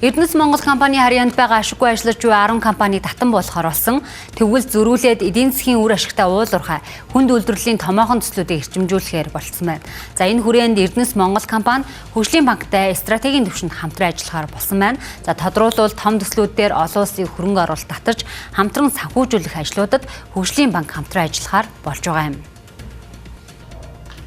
Эрдэнэс Монгол компани харьяанд байгаа ашиггүй ажиллаж буй 10 компани татан болохоор болсон. Тэгвэл зөрүүлээд эдийн засгийн үр ашигтай уул уурхай хүнд үйлдвэрлэлийн томоохон төслүүдийг эрчимжүүлэхээр болцсон байна. За энэ хүрээнд Эрдэнэс Монгол компани хөгжлийн банктай стратегийн түвшинд хамтран ажиллахаар болсон байна. За тодруулбал том төслүүд дээр олон улсын хөрөнгө оруулалт татаж хамтран санхүүжүүлэх ажлуудад хөгжлийн банк хамтран ажиллахаар болж байгаа юм.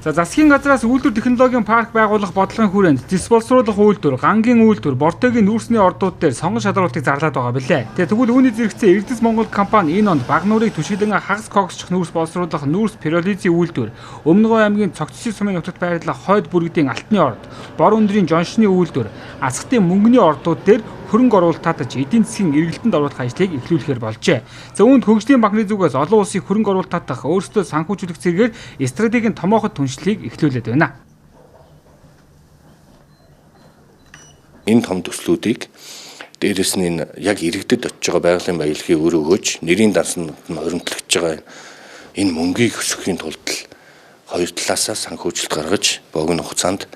За засгийн газраас үйлдвэр технологийн парк байгуулах бодлогын хүрээнд зэс боловсруулах үйлдвэр, гангийн үйлдвэр, Бортегийн нүүрсний ордууд дээр сонгон шалруултыг зарлаад байгаа билээ. Тэгээ тэгвэл үүний зэрэгцээ Эрдэнэс Монгол компани энэ онд Багануурыг түшиглэн хагас коксчих нүүрс боловсруулах нүүрс пиролизийн үйлдвэр, Өмнөгов аймгийн Цогцсийн сумын нутагт байрлах Хойд бүргэдийн алтны орд, Бор өндрийн Жоншны үйлдвэр, Асгатын мөнгөний ордууд дээр хөрөнгө оруулалт татаж эдийн засгийн эргэлтэнд оруулах ажлыг эхлүүлэхээр болжээ. За үүнд хөгжлийн банкны зүгээс олон улсын хөрөнгө оруулалт татах, өөрсдөө санхүүжүүлэх зэрэгээр стратегийн томоохот түншлэлийг эхлүүлээд байна. Энэ том төслүүдийг дээрэс нь энэ яг иргэдэд очиж байгаа байгалийн баялагийг өр өгөөж нэрийн дансанд нь хоримтлогдож байгаа энэ мөнгийг өсгөхийн тулд хоёр талаасаа санхүүжилт гаргаж богино хугацаанд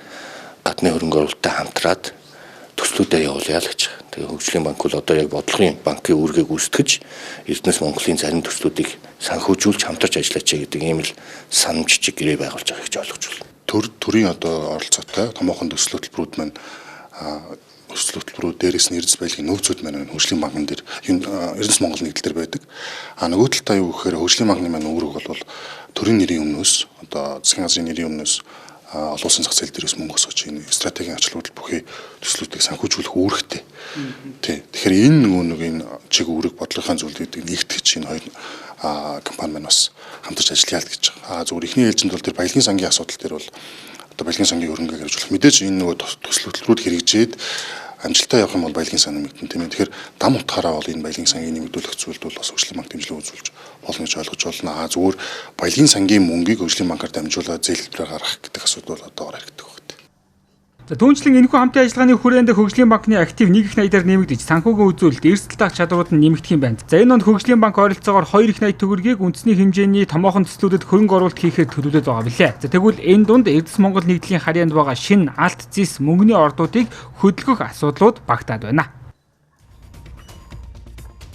гадны хөрөнгө оруулалттай хамтраад төслүүдээ явуулъя л гэж. Тэгээ хөгжлийн банк бол одоо яг бодлогын банкын үүргийг гүйцэтгэж Эрдэнэс Монголын зарим төслүүдийг санхүүжүүлж хамтарч ажиллаач гэдэг ийм л санам жижиг гэрээ байгуулж байгаа гэж ойлгож байна. Төрийн одоо оролцоотой томоохон төсөл хөтөлбөрүүд маань төсөл хөтөлбөрүүд дээрээс нь Эрдэнэс баялагын нөөцүүд маань хөгжлийн банкн дээр Эрдэнэс Монгол нэгдэл дээр байдаг. А нөгөө талдаа юу гэхээр хөгжлийн банкны маань үүрэг бол төрийн нэрийн өмнөөс одоо засгийн газрын нэрийн өмнөөс олон улсын зах зээл дээрээс мөнгө өсгөж энэ стратегийн ач холбогдол бүхий төслүүдийг санхүүжүүлэх үүрэгтэй. Тий. Тэгэхээр энэ нөгөө нэг энэ чиг үүрэг бодлогын зүйл гэдэг нэгтгэж энэ хоёр компани маань бас хамтарч ажиллая л гэж байгаа. А зөвхөн эхний ээлжинд бол тэр баялагын сангийн асуудал дээр бол одоо баялагын сангийн хөрөнгө хэрэгжүүлэх. Мэдээж энэ нөгөө төсөл хөтөлбөрүүд хэрэгжээд амжилттай явах юм бол баялагын сан нэмэгдэн, тийм ээ. Тэгэхээр дам утгаараа бол энэ баялагын сангийг нэмэгдүүлэх зүйлд бол бас хөгжлийн банк дэмжлэг үзүүлж болно гэж ойлгож байна. А зүгээр баялагын сангийн мөнгийг хөгжлийн банкар дамжуулаад зээл хэлбэрээр гаргах гэдэг асуудал бол одоогоор харагддаг байна. За түүнчлэн энэхүү хамтын ажиллагааны хүрээнд хөгжлийн банкны актив 1 их 80-аар нэмэгдэж санхүүгийн үзүүлэлт, эрсдэл даах чадварууд нь нэмэгдэх юм байна. За энэ онд хөгжлийн банк ойролцоогоор 2 их 80 төгрөгийг үндэсний хэмжээний томоохон төслүүдэд хөрөнгө оруулалт хийхээр төлөвлөд байгаа билээ. За тэгвэл энэ дунд Эрдэнэс Монгол нэгдлийн харьяанд байгаа шинэ алт, зис, мөнгөний ордуудыг хөдөлгөх асуудлууд багтаад байна.